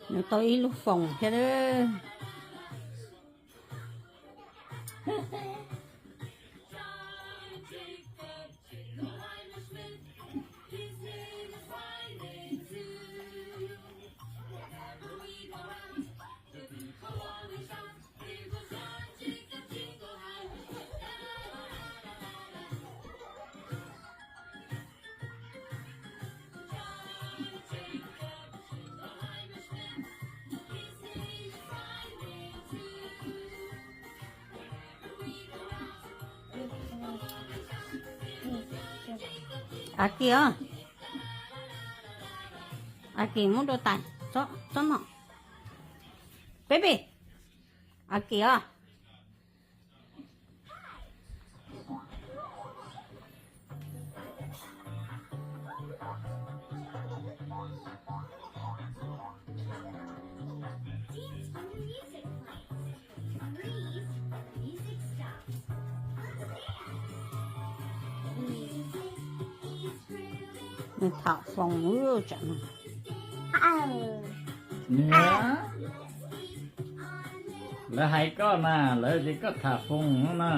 Nws tau ib lub foos thiab. Akis os, Akis muab rau tais, txhob noj. Baby, Akis os. Nws tham foos tsam. Lawv hais koj na, lawv tias koj tham foos no na.